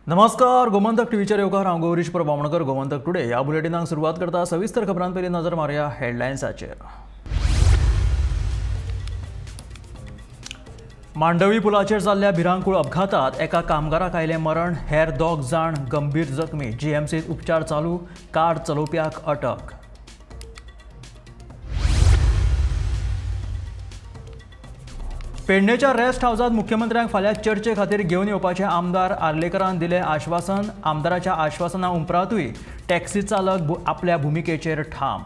नमस्कार, गोमंतक टीव्हीचेर येवकार. हांव गौरीश प्रभू बामणकर. गोमंतक टुडे ह्या बुलेटिनाक सुरवात करता. सविस्तर खबरां पयलीं नजर मारया हेडलायन्साचेर. मांडवी पुलाचेर जाल्ल्या भिरांकूळ अपघातात एका कामगाराक आयलें मरण, हेर दोग जाण गंभीर जखमी. जीएमसीत उपचार चालू, कार चलोवप्याक अटक. पेडणेच्या रेस्ट हावजात मुख्यमंत्र्यांक फाल्यां चर्चे खातीर घेवन येवपाचें आमदार आर्लेकरान दिलें आश्वासन. आमदाराच्या आश्वासना उपरांतूय टॅक्सी चालक आपल्या भुमिकेचेर ठाम.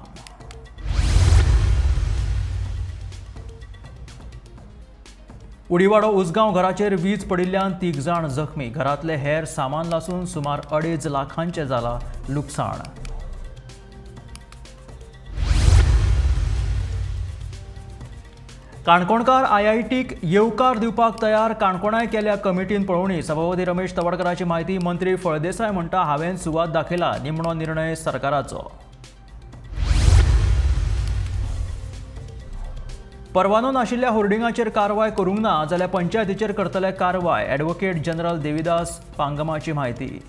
उडीवाडो उसगांव घराचेर वीज पडिल्ल्यान 3 जाण जखमी. घरांतले हेर सामान लासून सुमार 2.5 लाखांचें जालां लुकसाण. काणकोणकार आयआयटीक येवकार दिवपाक तयार. काणकोणाय केल्या कमिटीन पळोवणी. सभापती रमेश तवडकराची म्हायती. मंत्री फळदेसाय म्हणटा, हांवें सुवात दाखयला, निमणो निर्णय सरकाराचो. परवानो नाशिल्ल्या होर्डिंगाचेर कारवाय करूंक ना जाल्यार पंचायतीचेर करतले कारवाय. ॲडव्होकेट जनरल देविदास पांगमाची म्हायती.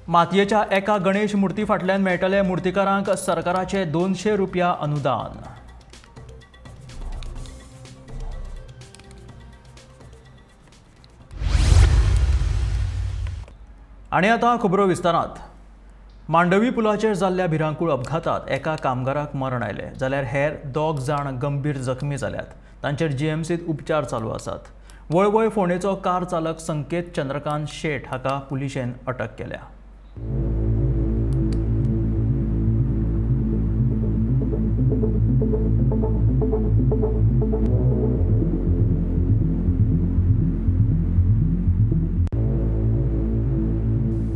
मातयेच्या एका गणेश मूर्ती फाटल्यान मेळटले मूर्तिकारांक सरकाराचे 200 रुपया अनुदान. आनी आतां खबरो विस्तारांत. मांडवी पुलाचेर जाल्ल्या भिरांकूळ अपघातात एका कामगाराक मरण आयलें जाल्यार हेर 2 जाण गंभीर जखमी जाल्यात. तांचेर जीएमसीत उपचार चालू आसात. वळवय फोंडेचो कार चालक संकेत चंद्रकांत शेट हाका पुलिशेन अटक केल्या.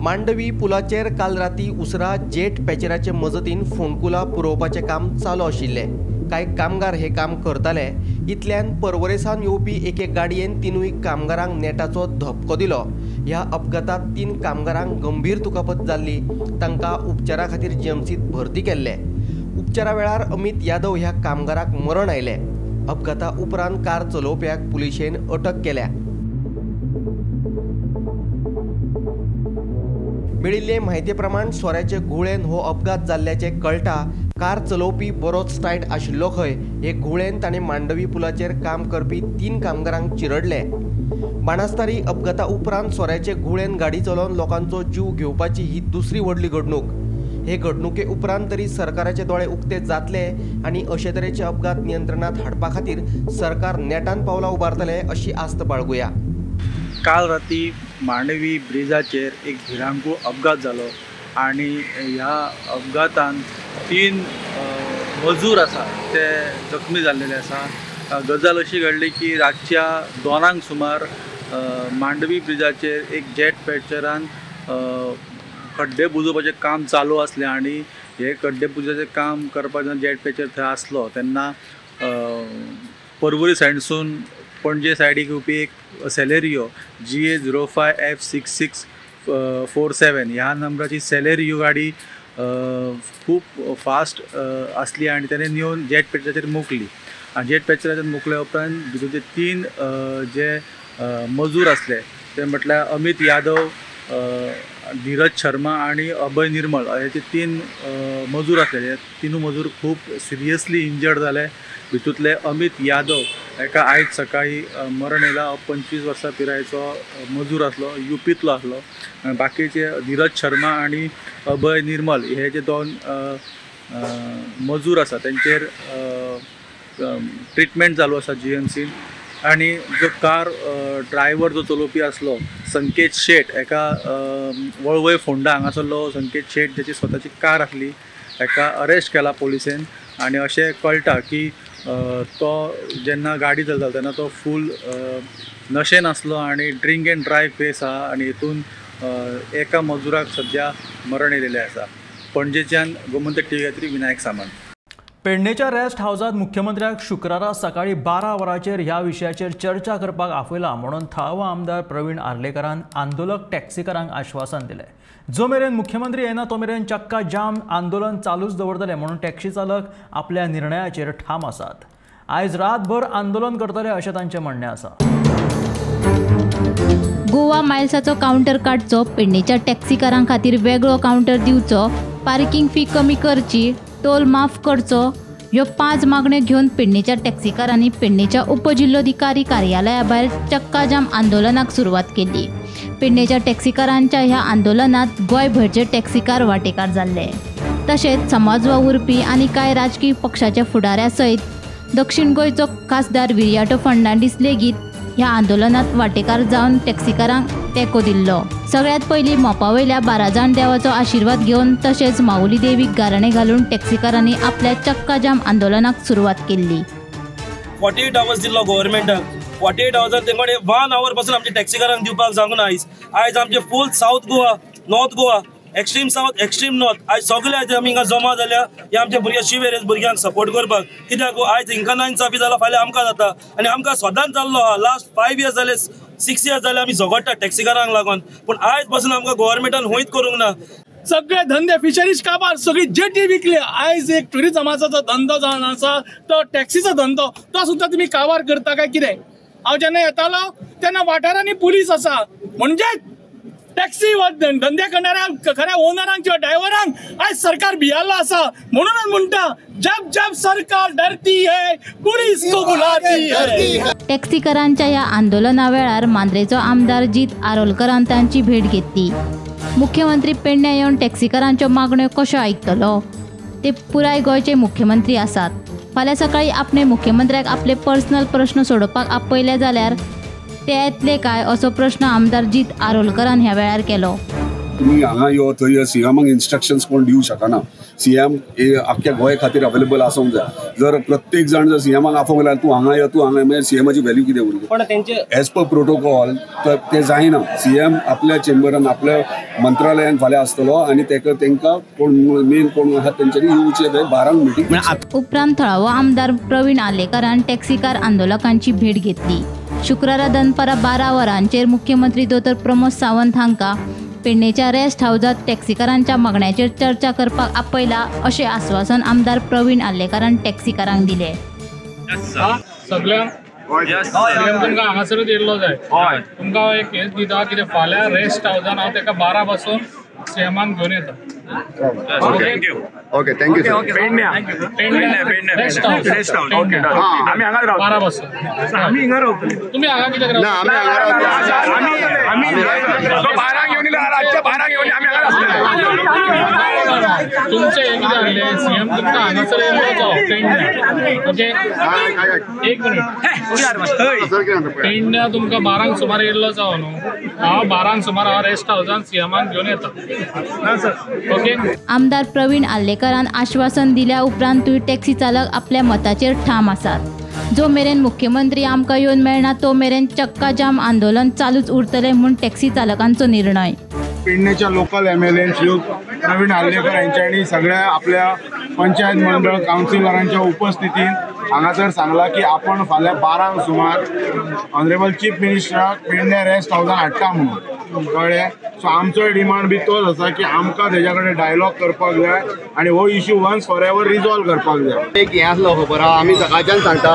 मांडवी पुलाचेर काल राती उसरा जेट पॅचराचे मजतीन फोंडकुलां पुरोवपाचें काम चालू आशिल्लें. कांय कामगार हे काम करताले. इतल्यान पर्वरेसान येवपी एके गाडयेन 3 कामगारांक नेटाचो धपको दिलो. ह्या अपघातांत 3 कामगारांक गंभीर दुखापत जाल्ली. तांकां उपचारा खातीर जीएमसीत भरती केल्ले. उपचारा वेळार अमित यादव ह्या कामगाराक मरण आयलें. अपघाता उपरांत कार चलोवप्याक पुलिशेन अटक केल्या. मेळिल्ले म्हायती प्रमाण सोऱ्याचे घुंवळेन हो अपघात जाल्ल्याचें कळटा. कार चलोवपी बरोच टायट आशिल्लो खंय. हे घुंवळेन ताणें मांडवी पुलाचेर काम करपी 3 कामगारांक चिरडले. बाणस्तारी अपघाता उपरांत सोऱ्याचे घुंवळेन गाडी चलोवन लोकांचो जीव घेवपाची ही दुसरी व्हडली घडणूक. हे घडणुके उपरांत तरी सरकाराचे दोळे उक्ते जातले आनी अशे तरेचे अपघात नियंत्रणात हाडपा खातीर सरकार नेटान पावलां उबारतले अशी आस्त बाळगुया. काल राती मांडवी ब्रिजाचेर एक भिरांकूळ अपघात जालो आनी ह्या अपघातान 3 मजूर आसा ते जखमी जाल्लेले आसा. गजाल अशी घडली की रातच्या 2 सुमार मांडवी ब्रिजाचेर एक जेट पॅचरान खड्डे बुजोवपाचें काम चालू आसलें आनी हे खड्डे बुजोवपाचें काम करपाक जेन्ना जेट पॅचर थंय आसलो तेन्ना पर्वरी सायडसून पणजे सायडीक येवपी एक सेलेरियो GA 05 F 6647 ह्या नंबराची सेलेरियो गाडी खूब फास्ट आसली आनी तेणें येवन जेट पॅचराचेर मोखली. आनी जेट पॅचराचेर मोखल्या उपरांत भितूरचे 3 जे मजूर आसले ते म्हटल्यार अमित यादव, धीरज शर्मा आनी अभय निर्मल हे 3 मजूर आसले. हे 3 मजूर खूब सिरियसली इंजर्ड जाले. भितूंतले अमित यादव एका आयज सकाळी मरण येयला. 25 वर्सां पिरायेचो मजूर आसलो, युपींतलो आसलो. आनी बाकीचे धीरज शर्मा आनी अभय निर्मल हे जे 2 मजूर आसा तेंचेर ट्रिटमेंट चालू आसा जीएमसीन. आनी जो कार ड्रायव्हर जो चलोवपी आसलो संकेत शेट, एका वळवय फोंडा हांगासरलो संकेत शेट ज्याची स्वताची कार आसली, एका अरेस्ट केला पोलिसेन. आनी अशें कळटा की तो जेन्ना गाडी चलतालो तेन्ना तो फूल नशेन आसलो आनी ड्रिंक एंड ड्रायव्ह केस आहा आनी हितून एका मजुराक सद्या मरण येयलेलें आसा. पणजेच्यान गोमंतक टीव्ही खातीर विनायक सामंत. पेडणेच्या रेस्ट हावजात मुख्यमंत्र्यांक शुक्रारा सकाळी 12 वरांचेर ह्या विशयाचेर चर्चा करपाक आपयला म्हणून थळावो आमदार प्रवीण आर्लेकरान आंदोलक टॅक्सीकारांक आश्वासन दिलें. जो मेरेन मुख्यमंत्री येना तो मेरेन चक्का जाम आंदोलन चालूच दवरतले म्हणून टॅक्सी चालक आपल्या निर्णयाचेर ठाम आसात. आयज रातभर आंदोलन करतले अशें तांचें म्हणणें आसा. गोवा मायल्साचो कावंटर काडचो, पेडणेच्या टॅक्सीकारां खातीर वेगळो कावंटर दिवचो, पार्किंग फी कमी करची, टोल माफ करचो ह्यो 5 मागण्यो घेवन पेडणेच्या टॅक्सीकारांनी पेडणेच्या उपजिल्लोधिकारी कार्यालया भायर चक्काजाम आंदोलनाक सुरवात केली. पेडणेच्या टॅक्सीकारांच्या ह्या आंदोलनात गोंयभरचे टॅक्सीकार वांटेकार जाल्ले. तशेंच समाज वावुरपी आनी कांय राजकीय पक्षाच्या फुडाऱ्या सयत दक्षिण गोंयचो खासदार विरियाटो फर्नांडीस लेगीत ह्या आंदोलनात वांटेकार जावन टॅक्सीकारांक तेंको दिल्लो. सगळ्यात पयलीं मोपा वयल्या 12 जाण देवाचो आशिर्वाद घेवन तशेंच माऊली देवीक गाराणें घालून टॅक्सीकारांनी आपल्या चक्काजाम आंदोलनाक सुरवात केल्ली. 48 आवर्स दिल्लो गव्हर्मेंटाक, 48 आवर्सान तेंकडे 1 our पासून आमच्या टॅक्सीकारांक दिवपाक जावंक ना. आयज आयज आमचे full south Goa, north Goa, extreme south, extreme north, आयज सगळे आयज आमी हिंगा जमा जाल्या हे आमच्या भुरग्या शिवेरेज भुरग्यांक सपोर्ट करपाक. कित्याक आयज हिंका ना इन्साफी जाला, फाल्यां आमकां जाता आनी आमकां सदांच जाल्लो आहा. लास्ट 5 इयर्स जाले, 6 इयर्स जाले आमी झगडटा टॅक्सीकारांक लागून, पूण आयज पासून आमकां गव्हर्मेंटान हुंयच करूंक ना. सगळे धंदे फिशरीज काबार, सगळी जेटी विकली. आयज एक टुरिजमाचो जो धंदो जावन आसा तो टॅक्सीचो धंदो, तो सुद्दां तुमी काबार करता काय कितें? हांव जेन्ना येतालो तेन्ना वाठारांनी पुलीस आसा, म्हणजे टॅक्सी धंदे करणाऱ्या खऱ्या ओनरांक किंवा ड्रायव्हरांक आयज सरकार भियाल्लो आसा. म्हणूनच म्हणटा, जब जब सरकार डरती है पुलीस को बुलाती है. टॅक्सीकारांच्या ह्या आंदोलना वेळार मांद्रेचो आमदार जीत आरोलकरान तांची भेट घेतली. मुख्यमंत्री पेडण्या येवन टॅक्सीकारांच्यो मागण्यो कश्यो आयकतलो? ते पुराय गोंयचे मुख्यमंत्री आसात. फाल्यां सकाळीं आपणे मुख्यमंत्र्याक आपले पर्सनल प्रश्न सोडोवपाक आपयले जाल्यार ते येतले काय असो प्रश्न आमदार जीत आरोलकरान ह्या वेळार केलो. तुमी हांगा यो थंय यो, सीएमाक इन्स्ट्रक्शन्स कोण दिवंक शकना. सीएम आख्ख्या गोंय खातीर अवेलेबल आसूंक जाय. जर प्रत्येक जाण जर सीएमाक आफोवंक लागलो तूं हांगा यो तूं हांगा, मागीर सीएमाची व्हॅल्यू कितें उरली? पण तेंचे एज पर प्रोटोकॉल तर ते जायना. सीएम आपल्या चेंबरान आपल्या मंत्रालयान फाल्यां आसतलो आनी तेका तेंकां कोण मेन कोण आहा तेंच्यांनी येवचें थंय 12 मिटींग. उपरांत थळावो आमदार प्रवीण आर्लेकारान टॅक्सीकार आंदोलकांची भेट घेतली. शुक्रारा दनपारां 12 वरांचेर मुख्यमंत्री दोतोर प्रमोद सावंत हांकां पेडणेच्या रेस्ट हावजात टॅक्सीकारांच्या मागण्याचेर चर्चा करपाक आपयला अशें आस्वासन आमदार प्रवीण आर्लेकारान टॅक्सीकारांक दिलें. सगळ्यांक तुमकां हांगासरूच येयल्लो जाय. तुमकां हांव एक हेच दिता कितें फाल्यां रेस्ट हावजान हांव तेका 12 पासून सीएमाक घेवन येता. Okay, thank you sir. Rest house 12 पासून. तुमी हांगा कित्याक रावता? तुमचें हें कितें आहलें, सीएम तुमकां हांगासर येयल्लो जावो पेडण्या. ओके, एक मिनीट. पेडण्या तुमकां 12 सुमार येयल्लो जावो न्हू. हांव 12 सुमार हांव रेस्ट हावजान सीएमाक घेवन येता. ओके. आमदार प्रवीण आर्लेकारान आश्वासन दिल्या उपरांतूय टॅक्सी चालक आपल्या मताचेर ठाम आसात. जो मेरेन मुख्यमंत्री आमकां येवन मेळना तो मेरेन चक्काजाम आंदोलन चालूच उरतलें म्हूण टॅक्सी चालकांचो निर्णय. पेडणेच्या local MLA Shri Pravin Arlekar यांच्यानी सगळ्या आपल्या पंचायत मंडळ कावन्सिलरांच्या उपस्थितीत हांगासर सांगला की आपण फाल्यां 12 सुमार ऑनरेबल चीफ मिनिस्टराक पेडणे रेस्ट हावजान हाडटा म्हणून, कळ्ळें? सो आमचोय डिमांड बी तोच आसा की आमकां तेज्या कडेन डायलॉग करपाक जाय आनी हो issue once for ever resolve करपाक जाय. एक हें आसलो खबर आहा, आमी सकाळच्यान सांगता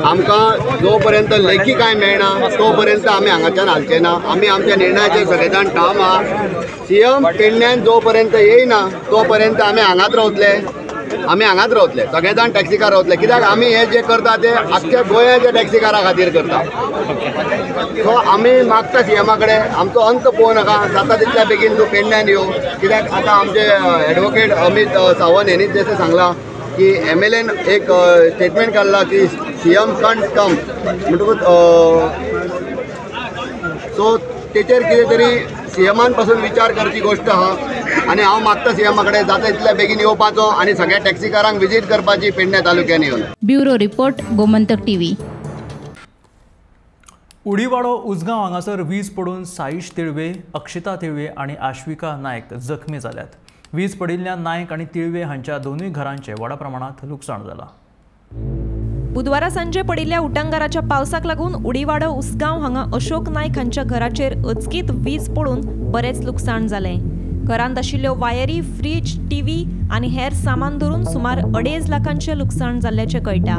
आमकां जो पर्यंत लेखी कांय मेळना तो पर्यंत आमी हांगाच्यान हालचे ना. आमी आमच्या निर्णयाचेर सगळे जाण ठाम आहा. सीएम पेडण्यान जो पर्यंत येयना तो पर्यंत आमी हांगाच रावतले, आमी हांगाच रावतले, सगळे जाण टॅक्सीकार रावतले. कित्याक आमी हे जे करता ते आख्ख्या गोंयाच्या टॅक्सीकारा खातीर करता. सो आमी मागता सीएमा कडेन आमचो अंत पळोवं नाका, जाता तितल्या बेगीन तूं पेडण्यान यो. कित्याक आतां आमचे एडवोकेट अमित सावंत हेणी जशें सांगलां की MLAन एक स्टेटमेंट काडला की सीएम कांट कम, म्हणटकूच सो तेचेर कितें तरी सीएमान पासून विचार करची गोश्ट आहा. आनी हांव मागता सीएमा कडेन जाता तितल्या बेगीन येवपाचो आनी सगळ्या टॅक्सीकारांक विजीट करपाची पेडण्या तालुक्यान येवन. Bureau report, Gomantak TV. Udiwado Ujgaon हांगासर वीज पडून साईश तिळवे, अक्षिता तिळवे आनी आश्विका नायक जखमी जाल्यात. वीज पडिल्ल्या नायक आनी तिळवे हांच्या दोनूय घरांचें व्हडा प्रमाणांत लुकसाण जालां. बुधवारा सांजे पडिल्ल्या उटंगाराच्या पावसाक लागून उडीवाडो उसगांव हांगा अशोक नायक हांच्या घराचेर अचकीत वीज पडून बरेंच लुकसाण जालें. घरांत आशिल्ल्यो वायरी, फ्रीज, टीव्ही आनी हेर सामान धरून सुमार 2.5 लाखांचें लुकसाण जाल्ल्याचें कळटा.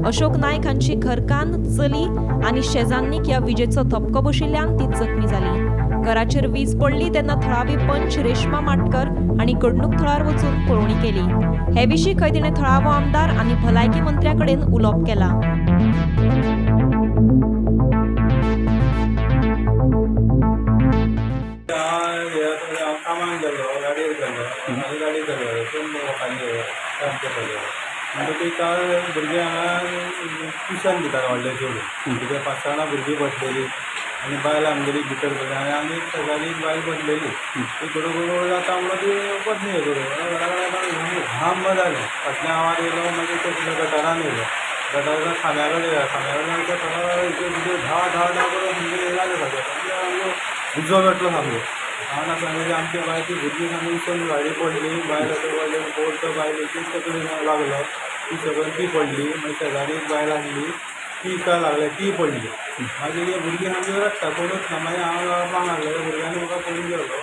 अशोक नायक हांची घरकान्न, चली आनी शेजान्नीक ह्या विजेचो धपको बशिल्ल्यान ती जखमी जाली. घराचेर वीज पडली तेन्ना थळावी पंच रेश्मा माटकर हांणी घडणूक थळार वचून पळोवणी केली. हे विशीं खंय तिणें थळावो आमदार आनी भलायकी मंत्र्या कडेन उलोवप केलां. कामाक गेलो, गाडयेर गेलो, गाडी म्हणटकीर काल भुरगीं हांगा ट्युशन दितात व्हडले चेडूं, कितें 5 जाणां भुरगीं बसलेलीं आनी बायल आमगेली भितर बसली आनी आनी एक शेजारी एक बायल बसलेली, ती गडगड जाता म्हणून ती बसली घरा कडेन घाम जालें. फाटल्यान आवाज येयलो, मागीर ते गटारान येयलो, गटारान खांब्या कडेन खांब्या कडेन भितर धा धा धा करून म्हणजे जालें सगळें, उजो पेटलो सामको. हांव सांगलें आमच्या बायल ती भुरगीं सामकी उसळून गाडी पडली, बायल पडली, बोल्ट बायलेची तकली लागलो, ती सगळी ती पडली. मागीर शेजारी एक बायल आसली, ती का लागली, ती पडली. मागीर भुरगीं सामकी रडटा, कोणूच ना. मागीर हांव रडपाक लागलो, भुरग्यांनी म्हाका पळोवन गेलो.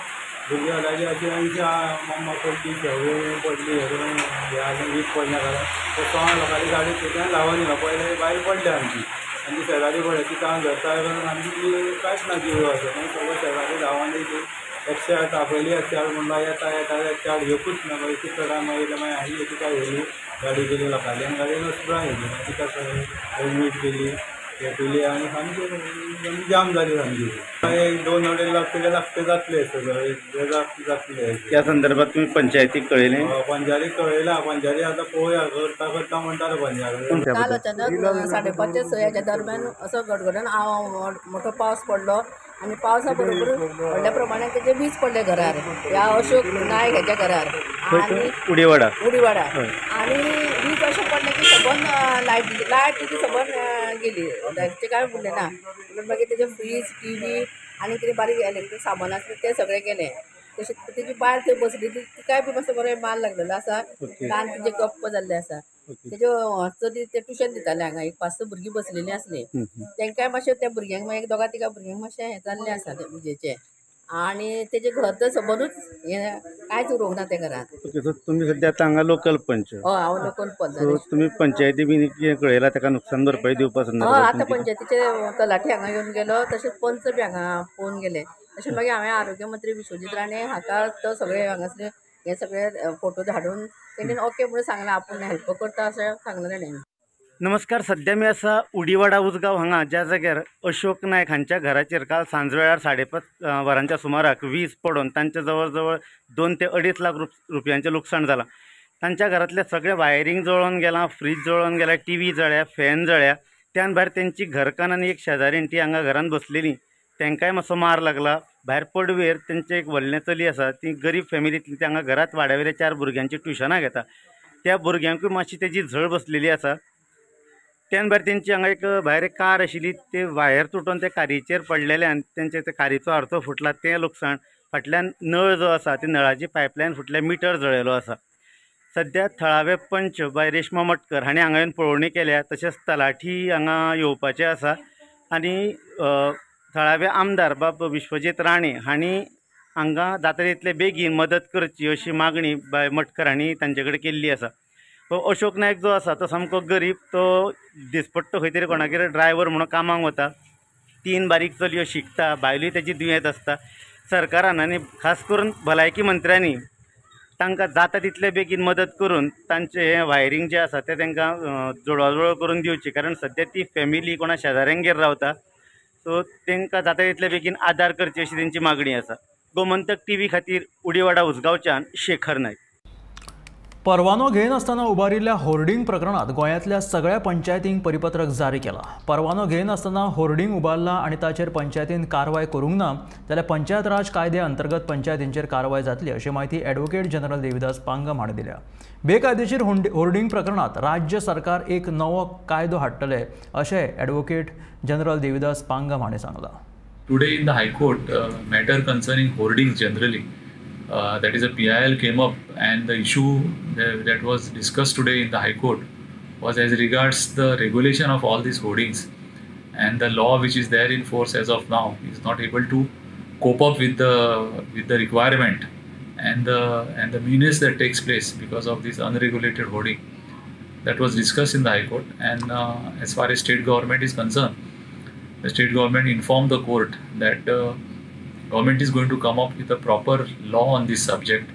भुरगीं म्हणटाली अशी अशी मम्मा पडली, शेवणी पडली, हें करून हें आनी वीज पडल्या कारण तो लोकांची गाडी थंयच्यान धांवन येयलो. पयलें बायल पडली आमची आनी ती शेजारी पडली, ती ताण धरता करून आमची ती कांयच ना जीव आसा. मागीर सगळें शेजारी धांवन येयली, 108 आपयली, 108 म्हणटा येता येता 108 येवकूच ना. मागीर तितलो टायम मागीर मागीर आई तिका व्हेली, गाडी केली लोकांली आनी गाडयेन हॉस्पिटलान व्हेली. मागीर तिका एडमीट केली, घेतली आनी सामकी जाम जाली सामकी. मागीर 2-2.5 लाख कितें लागते जातले, सगळे 1.5 लाख जातले. त्या संदर्भात तुम्ही पंचायतीक कळयलें? पंचायतीक कळयलां, पंचायती आतां पळोवया करता करता म्हणटाले पंचायत. काल अचानक 5:30 ते 6 दरम्यान असो गडगडन मोठो पावस पडलो आनी पावसा बरोबर व्हडल्या प्रमाणात तेजे वीज पडले घरार, ह्या अशोक नायक हेच्या घरार आनी उडीवाडा उडीवाडा. आनी वीज अशें पडलें की सबंद लायट लायट तेजी सबंद गेली, लायटीचें कांय उरलें ना. मागीर तेजे फ्रीज, टीव्ही आनी कितें बारीक इलेक्ट्रीक सामान आसलें तें सगळें गेलें. तशें तेजी बायल थंय बसली, तिकाय बी मातसो बरो माल लागलेलो आसा, कान तिजे गप्प जाल्ले आसा. तेज्यो चली ते ट्युशन दिताले हांगा, एक 5-6 भुरगीं बसलेलीं आसलीं, तांकांय मातशें त्या भुरग्यांक मागीर दोगा तिगा भुरग्यांक मातशें हें जाल्लें आसा तें विजेचें. आनी तेजें घर तर सबंदूच हें कांयच उरूंक ना त्या घरांत. ओके, सो तुमी सद्या आतां हांगा लोकल पंच? हय, हांव लोकल पंच. सो तुमी पंचायती बीन कितें कळयलां ताका नुकसान भरपाई दिवपा संदर्भात? हय, आतां पंचायतीचे तलाठी हांगा येवन गेलो, तशेंच पंच बी हांगा पळोवन गेले. तशें मागीर हांवें आरोग्य मंत्री विश्वजीत राणे हाका तो सगळे हांगासर हे सगळे फोटो धाडून तेणेन ओके म्हणून सांगलां, आपूण हेल्प करता अशें सांगलें तेणेन. नमस्कार, सद्या मी आसा उडीवाडा उसगांव हांगा, ज्या जाग्यार अशोक नायक हांच्या घराचेर काल सांजवेळार 5:30 वरांच्या सुमाराक वीज पडून तांच्या जवळ जवळ 2 ते 2.5 लाख रुपयांचें लुकसाण जालां. तांच्या घरांतलें सगळें वायरींग जळोवन गेलां, फ्रीज जळोवन गेला, टीव्ही जळ्या, फॅन जळ्या. त्यान भायर तेंची घरकान्न आनी एक शेजारीण ती हांगा घरांत बसलेली, तांकांय मातसो मार लागला. भायर पडवेर तेंचें एक व्हडलें चली आसा, ती गरीब फॅमिलींतली, ती हांगा घरांत वाड्यावेल्या 4 भुरग्यांची ट्युशनां घेता, त्या भुरग्यांकूय मातशी तेजी झळ बसलेली आसा. त्यान भायर तेंची हांगा एक भायर एक कार आशिल्ली, ते वायर तुटोन ते कारीचेर पडलेल्यान तेंचे ते कारीचो आरसो फुटला, तें लुकसाण. फाटल्यान नळ जो आसा ते नळाची पायपलायन फुटल्या, मिटर जळयलो आसा. सद्या थळावे पंच बाय रेश्मा मटकर हांणी हांगा येवन पळोवणी केल्या, तशेंच तलाठी हांगा येवपाचे आसा आनी थळावे आमदार बाब विश्वजीत राणे हांणी हांगा जाता तितले बेगीन मदत करची अशी मागणी बाय मटकर हांणी तांचे कडेन केल्ली आसा. हो अशोक नायक जो आसा तो सामको गरीब, तो दिसपट्टो खंय तरी कोणागेर ड्रायव्हर म्हणून कामाक वता. 3 बारीक चलयो शिकता, बायलूय तेजी दुयेंत आसता. सरकारान आनी खास करून भलायकी मंत्र्यांनी तांकां जाता तितले बेगीन मदत करून तांचें हें वायरींग जें आसा तें तांकां जुळवाजुळव करून दिवची, कारण सद्या ती फॅमिली कोणा शेजाऱ्यांगेर रावता. सो तांकां जाता तितले बेगीन आदार करची अशी तेंची मागणी आसा. गोमंतक टीव्ही खातीर उडीवाडा उसगांवच्यान शेखर नायक. परवानो घेनासतना उबारिल्ल्या होर्डिंग प्रकरणात गोंयांतल्या सगळ्या पंचायतींक परिपत्रक जारी केला. परवानो घेनासतना होर्डिंग उबारला आनी ताचेर पंचायतीन कारवाय करूंक ना जाल्यार पंचायत राज कायद्या अंतर्गत पंचायतींचेर कारवाय जातली अशी माहिती ॲडव्होकेट जनरल देविदास पांगम हांणी दिल्या. बेकायदेशीर होर्डिंग प्रकरणात राज्य सरकार एक नवो कायदो हाडटले अशें ॲडव्होकेट जनरल देविदास पांगम हांणी सांगलां. Today in the High Court, matter concerning hoardings generally, that is a PIL came up, and the issue that was discussed today in the High Court was as regards the regulation of all these hoardings, and the law which is there in force as of now is not able to cope up with the requirement and the menace that takes place because of this unregulated hoarding. That was discussed in the High Court, and as far as state government is concerned, the state government informed the court that government is going to come up with a proper law on this subject,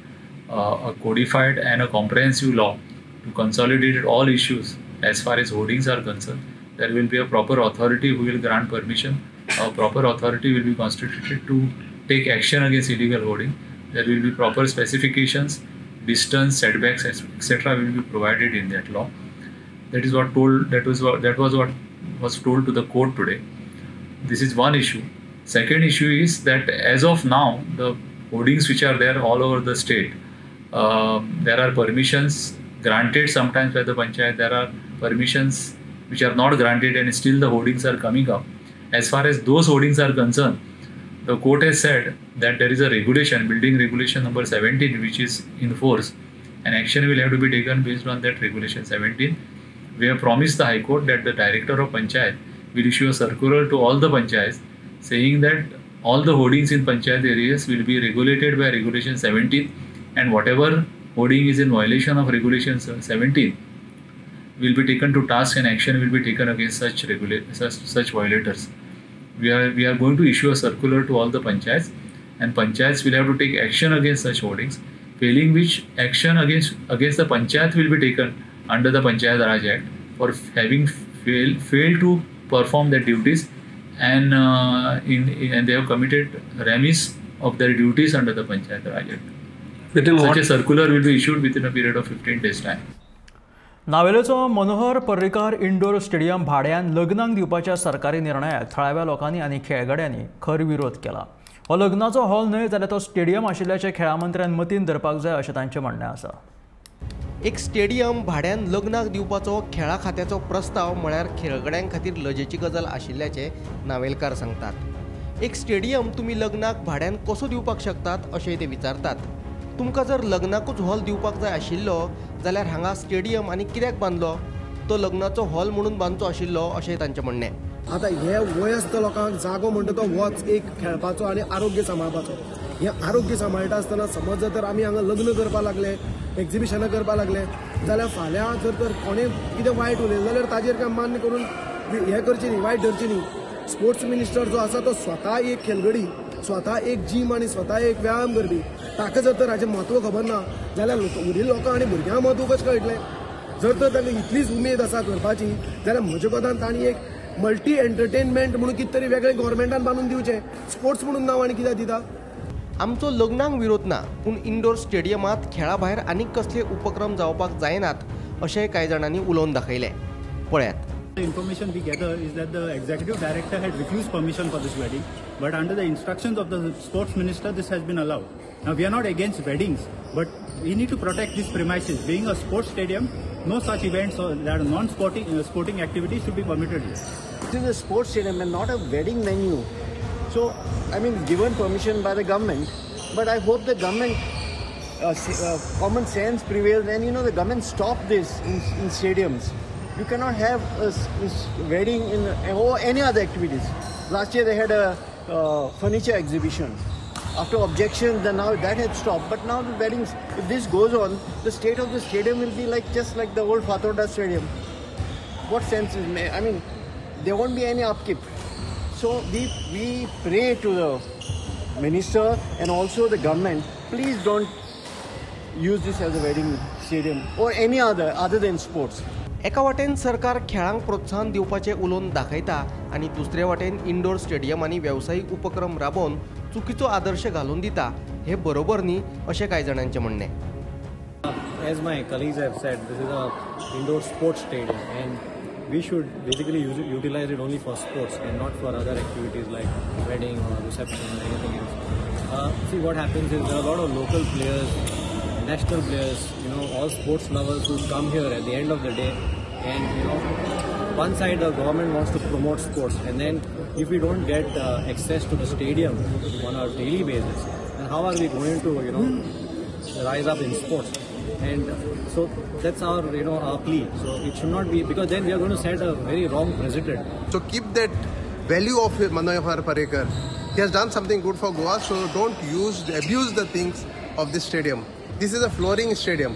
a codified and a comprehensive law to consolidate all issues as far as hoardings are concerned. There will be a proper authority who will grant permission. A proper authority will be constituted to take action against illegal hoarding. There will be proper specifications, distance, setbacks, etc. will be provided in that law. That is what told. That was what was told to the court today. This is one issue. Second issue is that as of now, the hoardings which are there all over the state, there are permissions granted sometimes by the panchayat. There are permissions which are not granted, and still the hoardings are coming up. As far as those hoardings are concerned, the court has said that there is a regulation, building regulation number 17, which is in force, and action will have to be taken based on that regulation 17. We have promised the High Court that the director of panchayat will issue a circular to all the panchayats saying that all the hoardings in panchayat areas will be regulated by regulation 17, and whatever hoarding is in violation of regulation 17 will be taken to task and action will be taken against such violators. We are going to issue a circular to all the panchayats, and panchayats will have to take action against such hoardings, failing which action against the panchayat will be taken under the Panchayat Raj Act for having failed to perform their duties, and and they have committed remiss of their duties under the Panchayat Raj Act. Such a circular will be issued within a period of 15 days time. नावेलेचो Manohar Parrikar indoor stadium भाड्यान लग्नाक दिवपाच्या सरकारी निर्णयाक थळाव्या लोकांनी आनी खेळगड्यांनी खर विरोध केला. हो लग्नाचो हॉल न्हय जाल्यार तो स्टेडियम आशिल्ल्याचें खेळा मंत्र्यान मतीन धरपाक जाय अशें तांचें म्हणणें आसा. एक स्टेडियम भाड्यान लग्नाक दिवपाचो खेळा खात्याचो प्रस्ताव म्हळ्यार खेळगड्यां खातीर लजेची गजाल आशिल्ल्याचें नावेलकार सांगतात. एक स्टेडियम तुमी लग्नाक भाड्यान कसो दिवपाक शकतात अशें ते विचारतात. तुमकां जर लग्नाकूच हॉल दिवपाक जाय आशिल्लो जाल्यार हांगा स्टेडियम आनी कित्याक बांदलो? तो लग्नाचो हॉल म्हणून बांदचो आशिल्लो अशें तांचें म्हणणें. आतां हे वयस्थ लोकांक जागो म्हणटा तो होच एक खेळपाचो आनी आरोग्य सांबाळपाचो. हें आरोग्य सांबाळटा आसतना समज जर तर आमी हांगा लग्न करपाक लागले, एक्झिबिशनां करपाक लागले जाल्यार फाल्यां जर तर कोणें कितें वायट उलयलें जाल्यार ताजेर काय मान्य करून हें करचें न्ही, वायट धरचें न्ही. स्पोर्ट्स मिनिस्टर जो आसा तो स्वता एक खेळगडी, स्वता एक जीम आनी स्वता एक व्यायाम करपी. ताका जर तर हाचें म्हत्व खबर ना जाल्यार उरिल्ल्या लोकांक आनी भुरग्यांक म्हत्व कशें कळटलें? जर तर तांकां इतलीच उमेद आसा करपाची जाल्यार म्हज्या कोतान तांणी एक मल्टी एंटरटेनमेंट म्हणून कितें तरी वेगळें गव्हर्मेंटान बांदून दिवचें. स्पोर्ट्स म्हणून नांव आनी कित्याक दिता? आमचो लग्नाक विरोध ना, पूण इंडोर स्टेडियमांत खेळा भायर आनीक कसले उपक्रम जावपाक जायनात अशें कांय जाणांनी उलोवन दाखयलें. पळयात. The information we gather is that the executive director had refused permission for this wedding, but under the instructions of the sports minister, this has been allowed. Now, we are not against weddings, but we need to protect these premises. Being a sports stadium, no such events or that are non-sporting sporting activities should be permitted here. This is a sports stadium and not a wedding venue. So, I mean, given permission by the government, but I hope the government, common sense prevails, and you know, the government stop this in stadiums. You cannot have a wedding in or any other activities. Last year they had a furniture exhibition. After objections, then now that had stopped. But now the weddings, if this goes on, the state of the stadium will be like just like the old Fatorda Stadium. What sense is? I mean, there won't be any upkeep. So we pray to the minister and also the government, please don't use this as a wedding stadium or any other than sports. एका वाटेन सरकार खेळांक प्रोत्साहन दिवपाचें उलोवन दाखयता आनी दुसरे वाटेन इंडोर स्टेडियम आनी वेवसायीक उपक्रम राबोवन चुकीचो आदर्श घालून दिता हे बरोबर न्ही अशें कांय जाणांचें म्हणणें. As my colleagues have said, this is a indoor sports stadium and we should basically utilize it only for sports and not for other activities like wedding or reception or anything else. See, what happens is there are a lot of local players, national players, you know, all sports lovers who come here at the end of the day, and you know, one side the government wants to promote sports, and then if we don't get access to the stadium on a daily basis, then how are we going to, you know, rise up in sports? And so that's our, you know, our plea. So it should not be, because then we are going to set a very wrong precedent. So keep that value of Manohar Parrikar. He has done something good for Goa, so don't abuse the things of this stadium. This is a flooring stadium,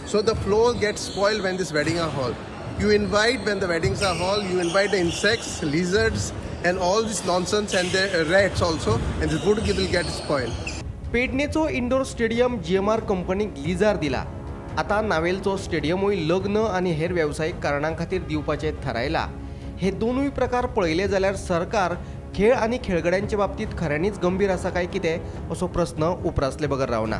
so the floor gets spoiled when this wedding are hall. You invite, when the weddings are hall, you invite the insects, lizards and all this nonsense and the rats also, and the food will get spoiled. पेडणेचो indoor stadium GMR कंपनीक lizard दिला. आतां नावेलचो स्टेडियमूय लग्न आनी हेर वेवसायीक कारणां खातीर दिवपाचें थारायला. हे दोनूय प्रकार पळयले जाल्यार सरकार खेळ आनी खेळगड्यांचे बाबतींत खऱ्यांनीच गंभीर आसा काय कितें असो प्रस्न उप्रासले बगर रावना.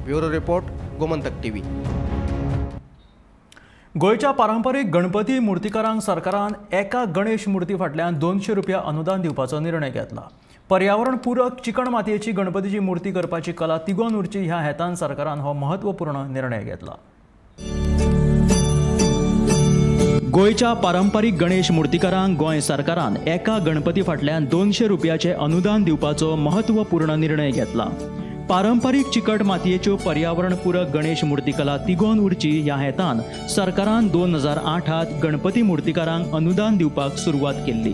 Bureau report, Gomantak TV. गोंयच्या पारंपरीक गणपती मुर्तीकारांक सरकारान एका गणेश मुर्ती फाटल्यान 200 रुपया अनुदान दिवपाचो निर्णय घेतला. पर्यावरण पूरक चिकण मातयेची गणपतीची मूर्ती करपाची कला तिगोवन उरची ह्या हेतान सरकारान हो महत्वपूर्ण निर्णय घेतला. गोंयच्या पारंपरीक गणेश मुर्तीकारांक गोंय सरकारान एका गणपती फाटल्यान 200 रुपयाचे अनुदान दिवपाचो महत्वपूर्ण निर्णय घेतला. पारंपरीक चिकट मातयेच्यो पर्यावरणपूरक गणेश मूर्तिकला तिगोवन उरची ह्या हेतान सरकारान 2008 गणपती मुर्तीकारांक अनुदान दिवपाक सुरवात केल्ली.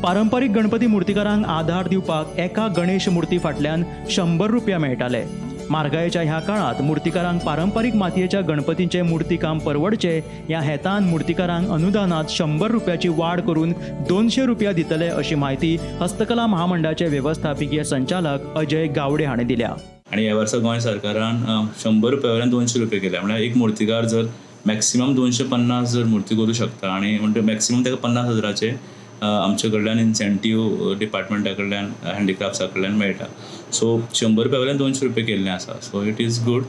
पारंपरीक गणपती मुर्तीकारांक आधार दिवपाक एका गणेश मूर्ती फाटल्यान 100 रुपया मेळटाले. म्हारगायेच्या ह्या काळांत मुर्तीकारांक पारंपरीक मातयेच्या गणपतींचे मुर्तीकाम परवडचे ह्या हेतान मुर्तीकारांक अनुदानात 100 रुपयाची वाड करून 200 रुपया दितले अशी म्हायती हस्तकला महामंडळाचे वेवस्थापकीय संचालक अजय गावडे हांणी दिल्या. आनी ह्या वर्सा गोंय सरकारान 100 रुपया वयल्यान 200 रुपया केल्या. म्हळ्यार एक मुर्तीकार जर मॅक्सिमम 250 जर मुर्ती करूं शकता आनी म्हणटा मॅक्सिमम ताका 50,000 आमचे कडल्यान इन्सेंटीव डिपार्टमेंटा कडल्यान हँडिक्राफ्ट्सा कडल्यान मेळटा. सो 100 रुपया वयल्यान 200 रुपया केल्ले आसा. So it is good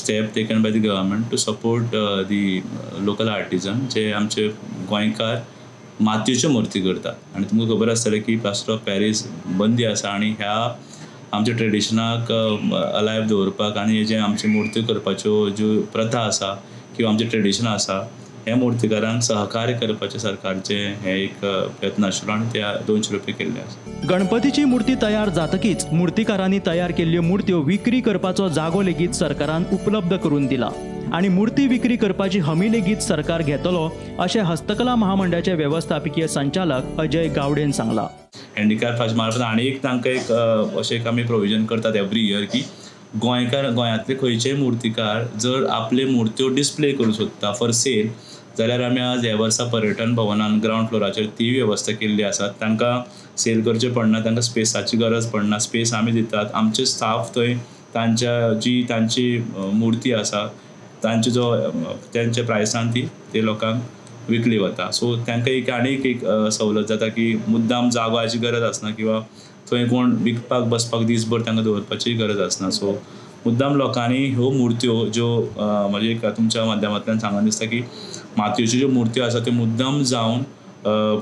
step taken by the government to support the local artisan जे आमचे गोंयकार मातयेच्यो मुर्ती करतात. आनी तुमकां खबर आसतलें की प्लास्टर ऑफ पॅरीस बंदी आसा आनी ह्या आमच्या ट्रेडिशनाक अलायव दवरपाक आनी जे आमच्यो मुर्त्यो करपाच्यो ज्यो प्रथा आसा किंवा आमचें ट्रेडिशन आसा हे मुर्तीकारांक सहकार्य करपाचें सरकारचें हें एक प्रयत्न आशिल्लो आनी ते 200 रुपया केल्ले आसा. गणपतीची मूर्ती तयार जातकीच मुर्तीकारांनी तयार केल्ल्यो मुर्त्यो विक्री करपाचो जागो लेगीत सरकारान उपलब्ध करून दिला आनी मूर्ती विक्री करपाची हमी लेगीत सरकार घेतलो अशें हस्तकला महामंडळाचे वेवस्थापकीय संचालक अजय गावडेन सांगला. हँडिक्राफ्ट मार्फत आनी एक तांकां एक अशें एक आमी प्रोविजन करतात एवरी इयर की गोंयकार गोंयांतले खंयचेय मुर्तीकार जर आपले मुर्त्यो डिस्प्ले करूंक सोदता फॉर सेल जाल्यार आमी आज ह्या वर्सा पर्यटन भवनान ग्रावंड फ्लोराचेर ती वेवस्था केल्ली आसा. तांकां सेल करचें पडना, तांकां स्पेसाची गरज पडना, स्पेस आमी दितात. आमचे स्टाफ थंय तांच्या जी तांची मुर्ती आसा तांचे जो तांच्या प्रायसान ती ते लोकांक विकली वता. सो तांकां एक आनीक एक सवलत जाता की मुद्दाम जागोची गरज आसना किंवा थंय कोण विकपाक बसपाक दीसभर तांकां दवरपाची गरज आसना. सो मुद्दाम लोकांनी ह्यो मुर्त्यो ज्यो म्हणजे तुमच्या माध्यमांतल्यान सांगन दिसता की मातयेच्यो ज्यो मुर्त्यो आसा त्यो मुद्दाम जावन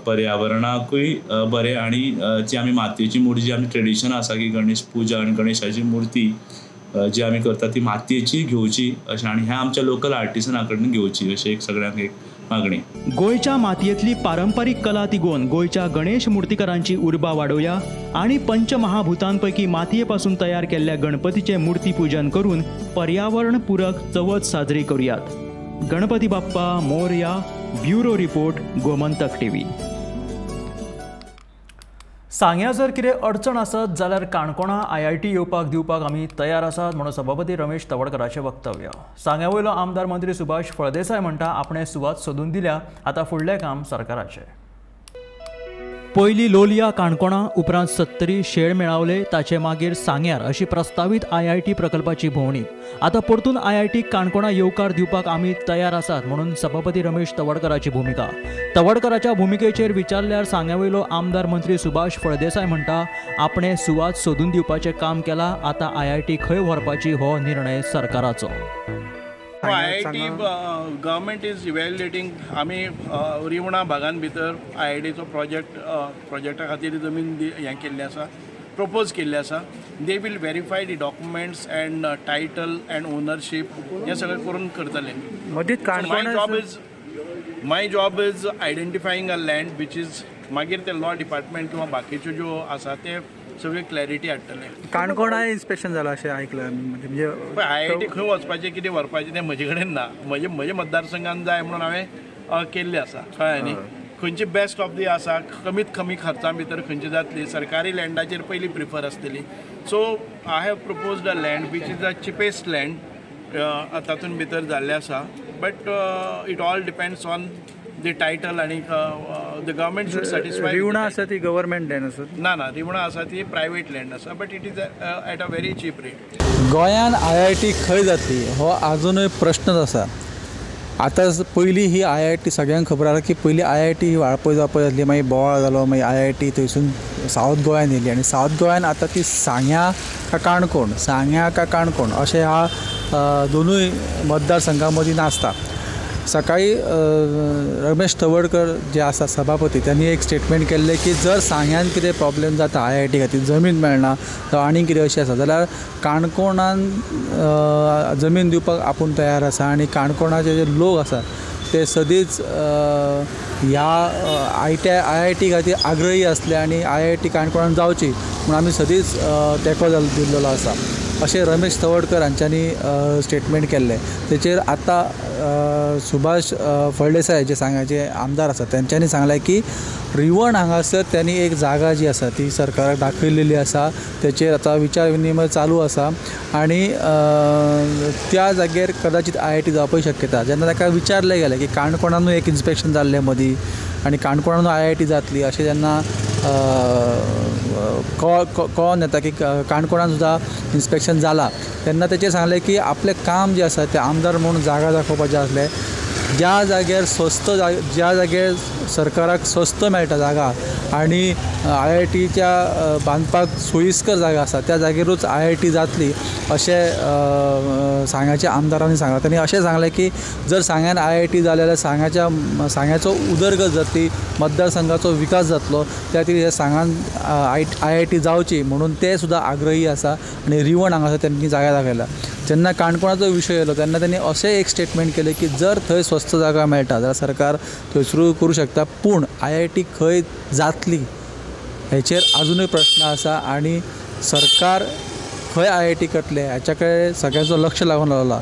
पर्यावरणाकूय बरें आनी जी आमी मातयेची मुर्ती जी आमची ट्रेडिशन आसा की गणेश पुजा आनी गणेशाची मुर्ती जी आमी करता ती मातयेची घेवची अशें आनी ह्या आमच्या लोकल आर्टिसना कडल्यान घेवची अशें एक सगळ्यांक एक मागणी. गोंयच्या मातयेंतली पारंपरीक कला तिगोवन गोंयच्या गणेश मुर्तीकारांची उर्बा वाडोवया आनी पंचमहाभूतांपैकी मातये पासून तयार केल्ल्या गणपतीचें मूर्ती पूजन करून पर्यावरण पूरक चवथ साजरी करुयात. Ganpati Bappa Morya, bureau report, Gomantak TV. सांग्या जर कितें अडचण आसत जाल्यार काणकोणा IIT येवपाक दिवपाक आमी तयार आसात म्हणून सभापती रमेश तवडकराचें वक्तव्य. सांग्या वयलो आमदार मंत्री सुभाष फळदेसाय म्हणटा आपणें सुवात सोदून दिल्या, आतां फुडलें काम सरकाराचें. पयलीं लोलया काणकोणा, उपरांत सत्तरी शेळ मेळावले, ताचे मागीर सांग्यार अशी प्रस्तावीत IIT प्रकल्पाची भोंवणी. आतां परतून IIT Canacona येवकार दिवपाक आमी तयार आसात म्हणून सभापती रमेश तवडकराची भुमिका. तवडकराच्या भुमिकेचेर विचारल्यार सांग्या वयलो आमदार मंत्री सुभाष फळदेसाय म्हणटा आपणें सुवात सोदून दिवपाचें काम केलां, आतां IIT खंय व्हरपाची हो निर्णय सरकाराचो. IIT government is evaluating. आमी रिवणा भागान भितर IITचो प्रोजेक्टा खातीर जमीन हें केल्ली आसा, प्रपोज केल्ली आसा. They will verify the documents and title and ownership हें सगळें करून करतले. My job is identifying a land which is मागीर ते लॉ डिपार्टमेंट किंवा बाकीच्यो ज्यो आसा ते सगळी क्लॅरिटी हाडटले. काणकोणा इन्स्पेक्शन जाला अशें आयकलां, म्हणजे IIT खंय वचपाचें कितें व्हरपाचें तें म्हजे कडेन ना. म्हजे म्हजे मतदारसंघान जाय म्हणून हांवें केल्ली आसा, कळ्ळें न्ही? खंयची बेस्ट ऑफ the आसा, कमीत कमी खर्चा भितर खंयची जातली, सरकारी लँडाचेर पयली प्रिफर आसतली. So I have proposed a land which is the cheapest land तातूंत भितर जाल्लें आसा, but it all depends on the title आनी the government should satisfy. Rivna आसा ती गव्हर्मेंट लँड आसा? ना ना, रिवणा आसा ती प्रायवेट लँड आसा, but it is at a very cheap rate. गोंयान IIT खंय जातली हो आजुनूय प्रश्नच आसा. आतां पयलीं ही IIT सगळ्यांक खबर आसा की पयलीं IIT ही वाळपय जावपाक जातली, मागीर बोवाळ जालो, मागीर IIT थंयसून सावथ गोंयान येयली आनी सावथ गोंयान आतां ती सांग्यां का काणकोण, सांग्यां का काणकोण अशें ह्या दोनूय मतदारसंघां मदीं नासता. सकाळी रमेश तवडकर जे आसा सभापती त्यांनी एक स्टेटमेंट केल्लें की जर सांग्यान कितें प्रॉब्लेम जाता IIT खातीर जमीन मेळना जावं आनी कितें अशें आसा जाल्यार काणकोणान जमीन दिवपाक आपूण तयार आसा आनी काणकोणाचे जे लोक आसा ते सदींच ह्या IIT खातीर आग्रही आसले आनी IIT काणकोणान जावची म्हूण आमी सदींच तेंको दिल्लो आसा अशें रमेश तवडकर हांच्यांनी स्टेटमेंट केल्लें. तेचेर आतां सुभाष फळदेसाय जे सांग्याचे आमदार आसा तेंच्यांनी सांगलें की रिवण हांगासर त्यांनी एक जागा जी आसा ती सरकाराक दाखयलेली आसा, तेचेर आतां विचार विनिमय चालू आसा आनी त्या जाग्यार कदाचित IIT जावपाक शक्यता. जेन्ना ताका विचारलें गेलें की काणकोणानूय एक इन्स्पेक्शन जाल्लें मदीं आनी काणकोणानूय IIT जातली अशें जेन्ना कळोन येता की काणकोणान सुद्दां इन्स्पेक्शन जालां तेन्ना तेचेर सांगलें की आपलें काम जें आसा तें आमदार म्हूण जागा दाखोवपाचें आसलें, ज्या जाग्यार स्वस्त ज्या जाग्यार सरकाराक स्वस्त मेळटा जागा आनी IITच्या बांदपाक सोयीस्कर जागा आसा त्या जागेरूच IIT जातली अशें सांग्याच्या आमदारांनी सांगलां. तांणी अशें सांगलें की जर सांग्यान IIT जालें जाल्यार सांग्याचो उदरगत जातली, मतदारसंघाचो विकास जातलो, त्या खातीर हे सांग्यान IIT जावची म्हणून ते सुद्दां आग्रही आसा आनी रिवण हांगासर तांणी जागा दाखयला. जेन्ना काणकोणाचो विशय येयलो तेन्ना तांणी अशें एक स्टेटमेंट केलें की जर थंय स्वस्त जागा मेळटा जाल्यार सरकार थंयसरूय करूं शकता, पूण IIT खंय जातली हेचेर आजुनूय प्रश्न आसा आनी सरकार खंय IIT करतलें हाच्या कडेन सगळ्यांचो लक्ष लागून रावला.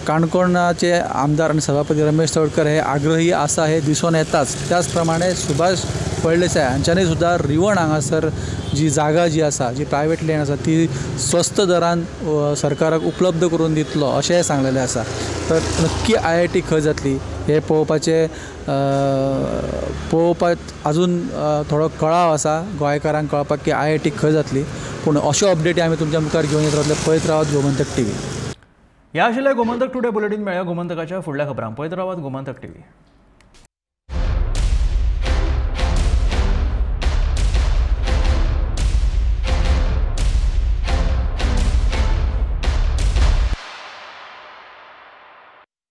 काणकोणाचे आमदार आनी सभापती रमेश तवडकर हे आग्रही आसा हे दिसून येताच. त्याच प्रमाणे सुभाष फळदेसाय हांच्यांनी सुद्दां रिवण हांगासर जी जागा जी आसा, जी प्रायवेट लँड आसा ती स्वस्त दरान सरकाराक उपलब्ध करून दितलो अशेंय सांगलेलें आसा. तर नक्की IIT खंय जातली हें पळोवपाचें पळोवपाक अजून थोडो कळाव आसा गोंयकारांक कळपाक की IIT खंय जातली, पूण अश्यो अपडेटी आमी तुमच्या मुखार घेवन येत रावतले. पळयत रावात गोमंतक TV. ह्या आशिल्लें गोमंतक टुडे बुलेटीन. मेळया गोमंतकाच्या फुडल्या खबरांक. पळयत रावात गोमंतक TV.